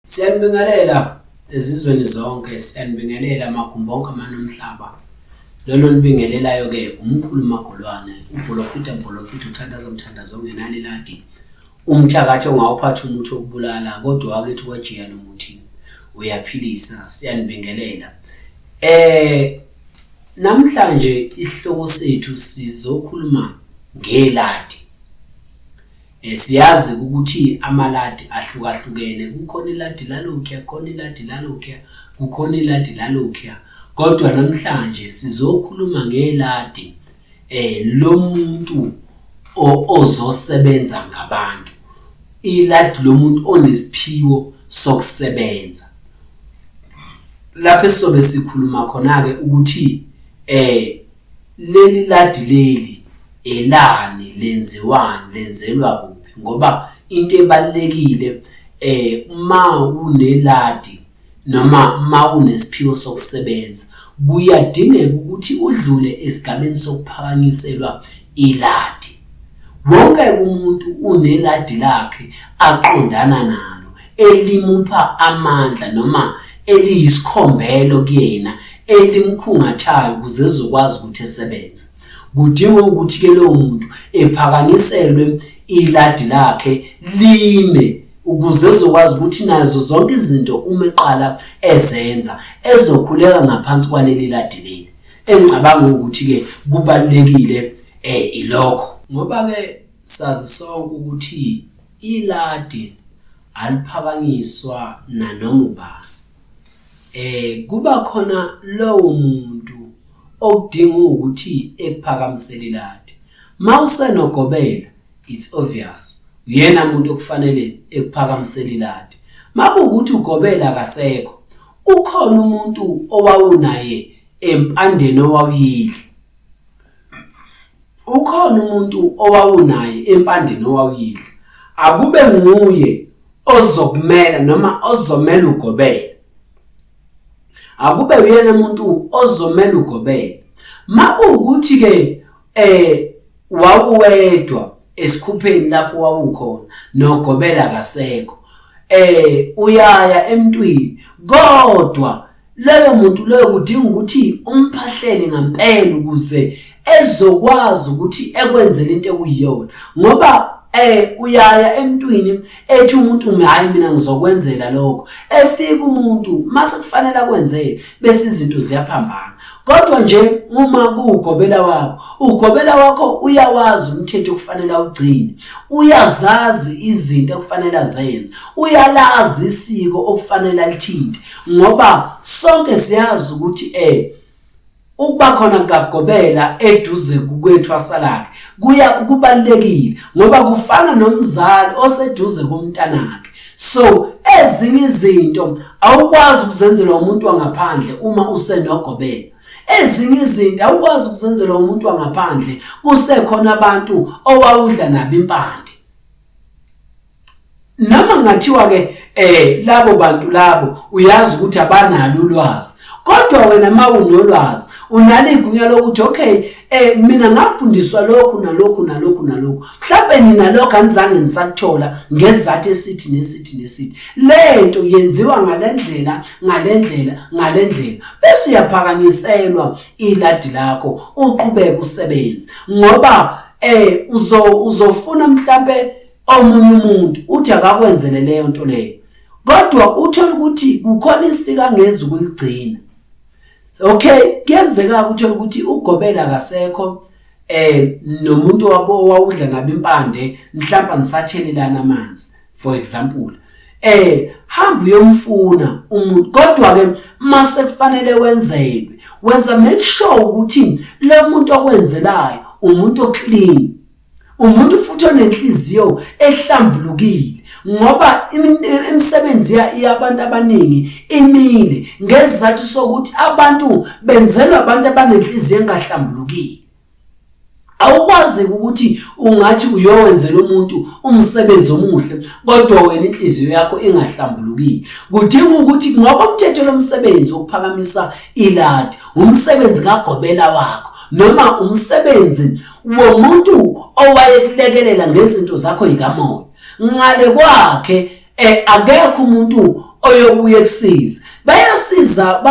Siyanibingelela ezizweni zonke, siyanibingelela magumbi onke amane omhlaba. Lona onibingelelayo-ke umkhulu Magolwane, ubholofita bholofita, uthandaza mthandazo ongenalo iladi. Umthakathi ongawuphatha umuthi wokubulala kodwa wakithi wajiya lo muthi uyaphilisa, siyanibingelela. Namhlanje isihloko sethu sizokhuluma ngeladi. Siyazi ukuthi amaladi ahlukahlukene, kukhona iladi lalokhuya, kukhona iladi lalokhuya, kukhona iladi lalokhuya. Kodwa namhlanje sizokhuluma ngeladi lomuntu ozosebenza ngabantu, iladi lomuntu onesiphiwo sokusebenza. Lapho esizobe sikhuluma khona-ke ukuthi leli ladi leli elani, lenziwani, lenzelwa kuphi ngoba into ebalulekile uma uneladi noma uma unesiphiwo sokusebenza kuyadingeka ukuthi udlule esigabeni sokuphakanyiselwa iladi. Wonke umuntu uneladi lakhe aqondana nalo elimupha amandla noma eliyisikhombelo kuyena elimkhungathayo ukuze ezokwazi ukuthi esebenze. Kudinga ukuthi-ke lowo muntu ephakanyiselwe iladi lakhe lime ukuze ezokwazi ukuthi nazo zonke izinto uma eqala ezenza ezokhuleka ngaphansi kwaleli ladi leli. Engicabanga ukuthi-ke kubalulekile ilokho. Ngoba-ke sazi sonke ukuthi iladi aliphakanyiswa nanoma ubani. Kuba khona lowo muntu okudinga ukuthi ekuphakamisele iladi. Mawusenogobela it's obvious uyena muntu okufanele ekuphakamisele iladi. Makuwukuthi ugobela akasekho, ukhona umuntu owawunaye empandeni owawuyidla. Ukhona umuntu owawunaye empandeni owawuyidla. Akube nguye ozokumela noma ozomela ugobela. Akube uyena umuntu ozomela ugobela. Makuwukuthi ke wawuwedwa esikhupheni lapho wawukhona nogobela akasekho, uyaya emntwini kodwa leyo muntu leyo kudinga ukuthi umphahlele ngampela ukuze ezokwazi ukuthi ekwenzele into ekuyiyona, ngoba uyaya emntwini ethi umuntu hayi mina ngizokwenzela lokho, efika umuntu mase kufanele akwenzele bese izinto ziyaphambana. Kodwa nje uma kuwugobela wakho, ugobela wakho uyawazi umthetho okufanele awugcine, uyazazi izinto okufanele azenze, uyalazi isiko okufanele alithinte, ngoba sonke siyazi ukuthi ukuba khona kukagobela eduze kwethwasa lakhe kuya kubalulekile, ngoba kufana nomzali oseduze komntanakhe. So ezinye izinto awukwazi ukuzenzela umuntu wangaphandle uma usenogobela. Ezinye izinto awukwazi ukuzenzela umuntu wangaphandle kusekhona abantu owawudla nabo impande. Noma kungathiwa ke labo bantu labo uyazi ukuthi abanalo ulwazi, kodwa wena mawunolwazi unalo igunya lokuthi okay mina ngafundiswa lokhu nalokhu nalokhu nalokhu, mhlawumbe nina lokho anizange nisakuthola ngesizathu esithi nesithi nesithi, lento yenziwa ngalendlela ngalendlela ngalendlela, bese uyaphakanyiselwa iladi lakho uqhubeke usebenze. Ngoba uzofuna mhlambe omunye umuntu uthi akakwenzele leyo nto leyo, kodwa uthola ukuthi kukhona isiko angeze ukuligcina. Okay, kuyenzeka uthola ukuthi ugobela akasekho, nomuntu wabo owawudla nabo impande mhlawumbe nisathelelana amanzi for example, hamba uyomfuna umuntu, kodwa ke mase kufanele wenzelwe, wenza make sure ukuthi lo muntu okwenzelayo umuntu oclean, umuntu futhi onenhliziyo ehlambulukile, ngoba imisebenzi yabantu abaningi imile ngesizathu sokuthi abantu benzelwa abantu abanenhliziyo engahlambulukile. Awukwazi ukuthi ungathi uyowenzela umuntu umsebenzi omuhle kodwa wena inhliziyo yakho ingahlambulukile. Kudinga ukuthi ngokomthetho lomsebenzi wokuphakamisa iladi, umsebenzi kagobela wakho noma umsebenzi womuntu owayekulekelela ngezinto zakho yikamoya, ngale kwakhe akekho umuntu oyobuye kusize. Bayasiza,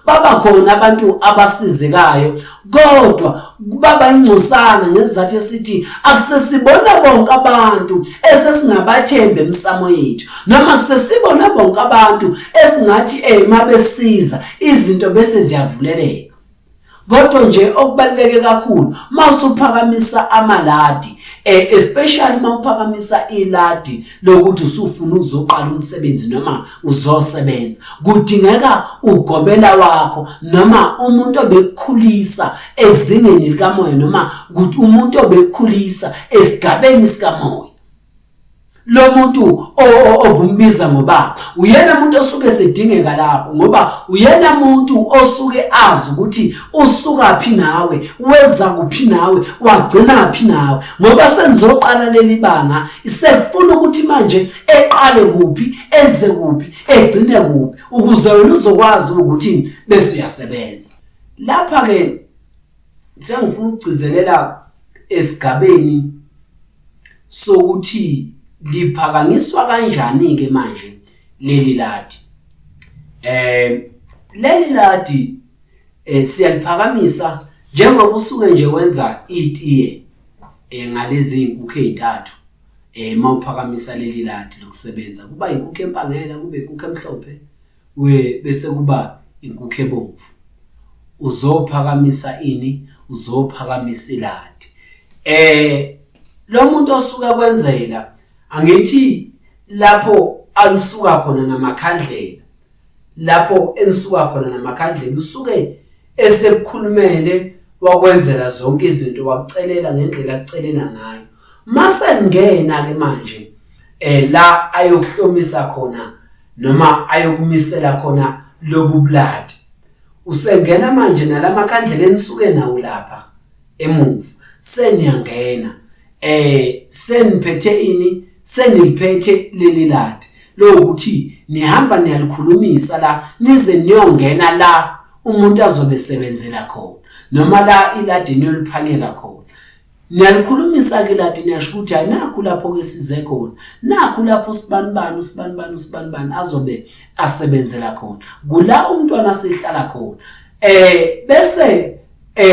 baba khona abantu abasizekayo, kodwa baba ingcosana ngesizathu esithi akusesibona bonke abantu esesingabathemba emsamo yethu, noma kusesibona bonke abantu esingathi mabesiza izinto bese ziyavuleleka. Kodwa nje okubaluleke kakhulu mawusuphakamisa amaladi, especially mawuphakamisa iladi lokuthi usufuna uzoqala umsebenzi noma uzosebenza, kudingeka ugobela wakho noma umuntu obekukhulisa ezingeni likamoya, noma umuntu obekukhulisa esigabeni sikamoya. Lo muntu obumbiza ngobaba uyena muntu osuke sedingeka lapho, ngoba uyena muntu osuke azi ukuthi usuka phi nawe, weza kuphi nawe, wagcina phi nawe, ngoba senizoqala leli banga, sekufuna ukuthi manje eqale kuphi, eze kuphi, egcine kuphi, ukuze wena uzokwazi ukuthi bese uyasebenza. Lapha ke sengifuna ukugcizelela esigabeni sokuthi liphakanyiswa kanjani ke manje leli ladi. Leli ladi siyaliphakamisa njengoba usuke nje wenza itiye ngalezi izinkukhu ezintathu. Mawuphakamisa leli ladi lokusebenza kuba inkukhu empangela, kube inkukhu emhlophe, bese kuba inkukhu ebomvu. Uzophakamisa ini? Uzophakamisa iladi. Lo muntu osuka kwenzela, angithi lapho alisuka khona namakhandlela, lapho enisuka khona namakhandlela usuke esekukhulumele wakwenzela zonke izinto, wakucelela ngendlela akucelela ngayo. Mase ngena ke manje la ayokuhlomisa khona noma ayokumisela khona lobu buladi, usengena manje nalamakhandlela enisuke nawo lapha emuva, seniyangena seniphethe ini, seniliphethe leli ladi lokuthi nihamba niyalikhulumisa la nize niyongena la umuntu azobe sebenzela khona, noma la iladi niyoliphakela khona. Niyalikhulumisa ke ladi, niyasho ukuthi hayi nakhu lapho ke size khona, nakhu lapho sibanibani usibanibani usibanibani azobe asebenzela khona, kula umntwana asihlala khona. Bese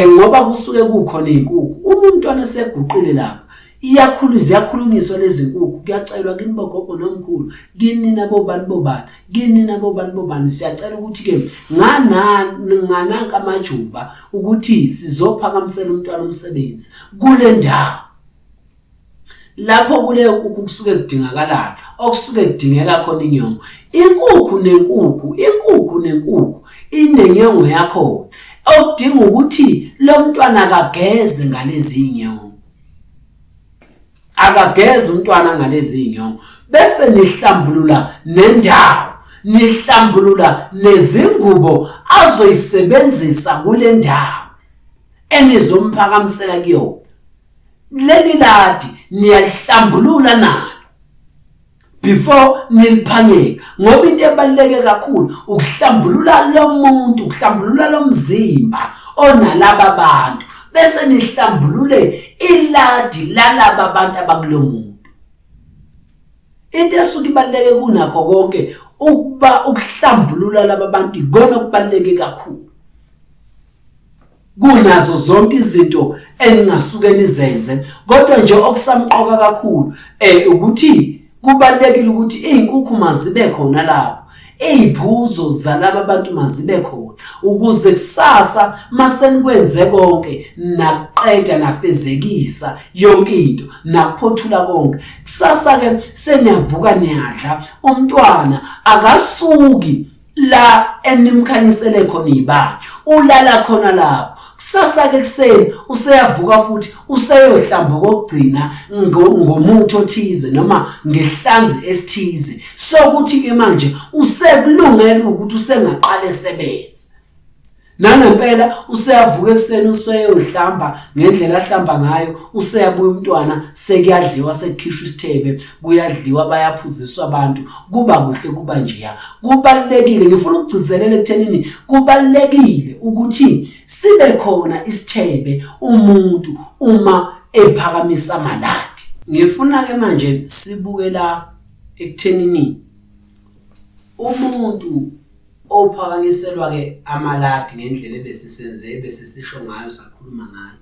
ngoba kusuke kukhona izinkukhu, uma umntwana eseguqile lapha iyakhulu, ziyakhulunyiswa lezi nkukhu, kuyacelwa kini bogogo nomkhulu, kini nabobani bobani, kini nabobani bobani, siyacela ukuthi ke ngananka amajuba ukuthi sizophakamisela umntwana umsebenzi kule ndawo. Lapho kuleyo nkukhu kusuke kudingakalana, okusuke kudingeka khona inyongo. Inkukhu nenkukhu, inkukhu nenkukhu inenyongo yakhona, okudinga ukuthi lo mntwana akageze ngalezi nyongo, akageze umntwana ngalezi nyongo, bese nihlambulula nendawo, nihlambulula nezingubo azoyisebenzisa kule ndawo enizomphakamisela kuyona. Leli ladi niyalihlambulula nalo before niliphanyeka, ngoba into ebaluleke kakhulu ukuhlambulula lo muntu, ukuhlambulula lo mzimba onalaba bantu, bese nihlambulule iladi lalaba bantu abakulo muntu. Into esuke ibaluleke kunakho konke ukuba ukuhlambulula laba bantu ikona okubaluleke kakhulu kunazo zonke izinto eningasuke nizenze. Kodwa nje okusamqoka kakhulu ukuthi kubalulekile ukuthi izinkukhu mazibe khona lapho, iziphuzo zalaba bantu mazibe khona, ukuze kusasa masenikwenze konke naqeda nafezekisa yonke into nakuphothula konke, kusasa ke seniyavuka niyadla, umntwana akasuki la enimkhanyisele khona izibani, ulala khona lapho. Kusasa ke kuseni useyavuka futhi useyohlamba okugcina ngomuthi othize noma ngehlanzi esithize, sokuthi ke manje usekulungela ukuthi usengaqala esebenze. Nangempela useyavuka ekuseni useyohlamba ngendlela ahlamba ngayo, useyabuya umntwana, sekuyadliwa, sekukhishwa isithebe, kuyadliwa, bayaphuziswa abantu, kuba kuhle, kuba njeya. Kubalulekile, ngifuna ukugcizelela ekuthenini kubalulekile ukuthi sibe khona isithebe umuntu uma ephakamisa amaladi. Ngifuna ke manje sibuke la ekuthenini Umuntu ophakanyiselwa ke amaladi ngendlela ebesisenze ebesisisho ngayo sakhuluma ngayo.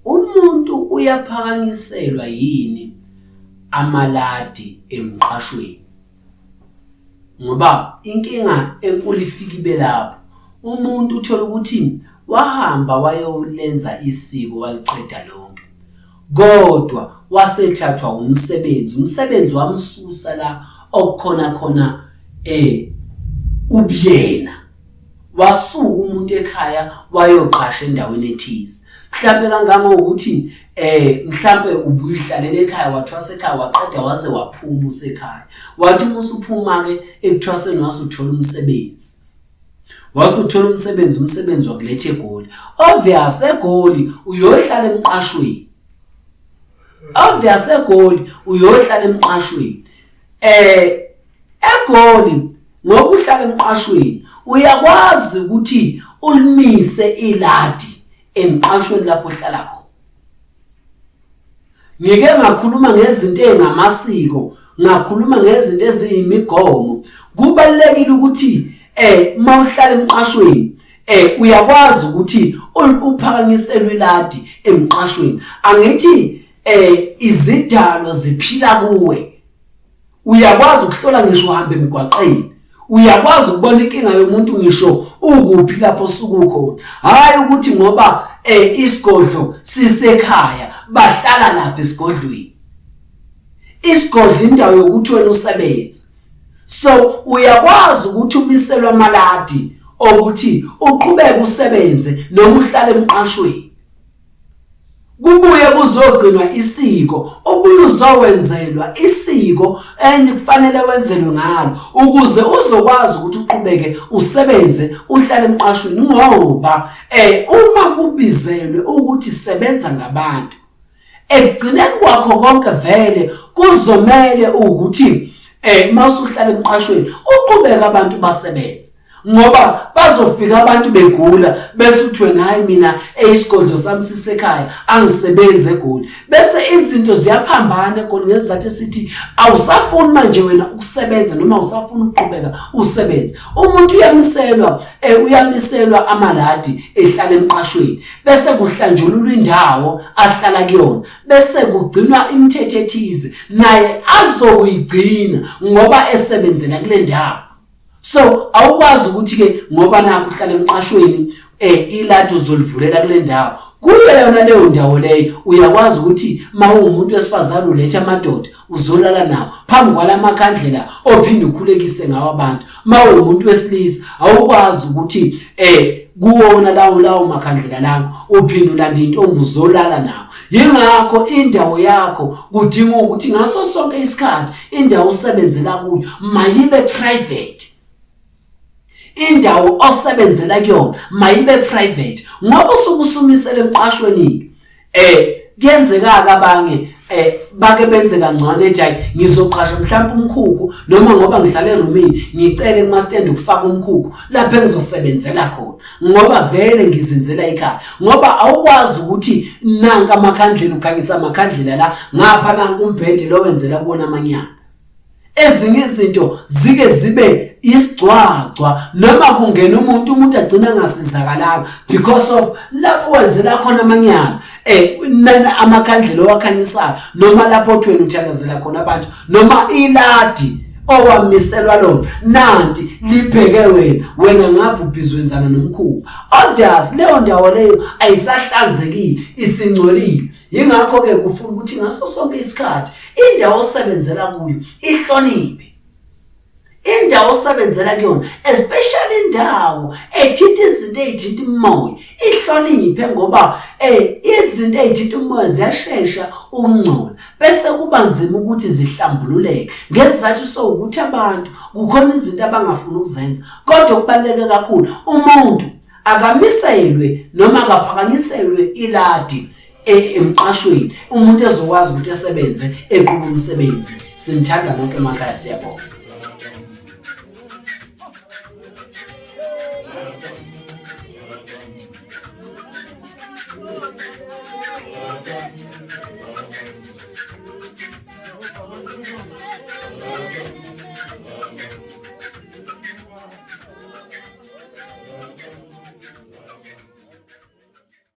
Umuntu uyaphakanyiselwa yini amaladi emqashweni? Ngoba inkinga enkulu ifike ibe lapho. Umuntu uthola ukuthi wahamba wayolenza isiko waliqeda lonke. Kodwa wasethathwa umsebenzi, umsebenzi wamsusa la okukhona khona ubuyena. Wasuka umuntu ekhaya wayoqasha endaweni ethize. Mhlampe kangangokuthi mhlampe ubuyihlalela ekhaya wathwasa ekhaya waqeda waze waphuma usekhaya. Wathi uma usuphuma ke ekuthwaseni wasuthola umsebenzi. Wasuthola umsebenzi, umsebenzi wakuletha eGoli. Obvious eGoli uyohlala emqashweni. Obvious eGoli uyohlala emqashweni. eGoli ngoba uhlala emqashweni uyakwazi ukuthi ulimise iladi emqashweni lapho ohlala khona. Ngike ngakhuluma ngezinto ezingamasiko, ngakhuluma ngezinto eziyimigomo. Kubalulekile ukuthi mawuhlala emqashweni uyakwazi ukuthi uphakanyiselwe iladi emqashweni. Angithi izidalwa ziphila kuwe. Uyakwazi ukuhlola ngisho uhambe emgwaqeni. Uyakwazi ukubona inkinga yomuntu ngisho ukuphi lapho osuke ukhona. Hhayi ukuthi ngoba isigodlo sisekhaya bahlala lapha esigodlweni. Isigodlo indawo yokuthi wena usebenze. So uyakwazi ukuthi umiselwe amaladi okuthi uqhubeke usebenze noma uhlale emqashweni. Kubuye kuzogcinwa isiko, ubuye uzowenzelwa isiko enye kufanele wenzelwe ngalo ukuze uzokwazi ukuthi uqhubeke usebenze uhlale emqashweni ngoba uma kubizelwe ukuthi sebenza ngabantu ekugcineni kwakho konke vele kuzomele ukuthi mawusuhlala emqashweni uqhubeke abantu basebenze ngoba bazofika abantu begula bese uthi wena hayi mina eyisigodlo sami sisekhaya angisebenzi eGoli, bese izinto ziyaphambana eGoli ngesizathu esithi awusafuni manje wena ukusebenza noma awusafuni ukuqhubeka usebenze. Umuntu uyamiselwa uyamiselwa amaladi ehlala emqashweni bese kuhlanjululwa indawo ahlala kuyona bese kugcinwa imithetho ethize naye azokuyigcina ngoba esebenzela kule ndawo. So awukwazi ukuthi ke ngoba nakho uhlala emqashweni iladi uzolivulela kule ndawo. Kuyo yona leyo ndawo leyo uyakwazi ukuthi mawumuntu wesifazane ulethe amadoda uzolala nawo phambi kwalamakhandlela ophinde ukhulekise ngawo abantu. Mawumuntu wesilisa awukwazi ukuthi kuwona lawo makhandlela lawo uphinde ulanda intombi uzolala nawo. Yingakho indawo yakho kudinga ukuthi ngaso sonke isikhathi indawo osebenzela kuyo mayibe private. Indawo osebenzela kuyona mayibe private ngoba usuke usumisele emqashweni. Kuyenzeka ke abanye bake benze kangcono ethi hayi ngizoqasha mhlawumbe umkhukhu noma ngoba ngihlala erumini ngicele kuma stand ukufaka umkhukhu lapho engizosebenzela khona ngoba vele ngizinzela ekhaya. Ngoba awukwazi ukuthi nanka amakhandlela ukhanyisa amakhandlela la ngapha nanka umbhede lo wenzela kuwona amanyala. Ezinye izinto zike zibe isigcwagcwa noma kungena umuntu agcina angasizakalanga because of lapho wenzela khona amanyala amakhandlela owakhanyisayo noma lapho othi wena uthandazela khona abantu noma iladi owamiselwa lona nanti libheke wena ngapha ubhizi wenzana nomkhuba. Obvious leyo ndawo leyo ayisahlanzekile, isingcolile. Yingakho ke kufuna ukuthi ngaso sonke isikhathi indawo osebenzela kuyo ihloniphe. Indawo osebenzela kuyona, especially indawo ethinta izinto ezithinta umoya, ihloniphe ngoba izinto ezithinta umoya ziyashesha ukungcola bese kuba nzima ukuthi zihlambululeke ngesizathu sokuthi abantu kukhona izinto abangafuni ukuzenza. Kodwa okubaluleke kakhulu, umuntu akamiselwe noma akaphakanyiselwe iladi emqashweni, umuntu ezokwazi ukuthi esebenze eqhuba umsebenzi. Sinithanda nonke emakhaya, siyabonga.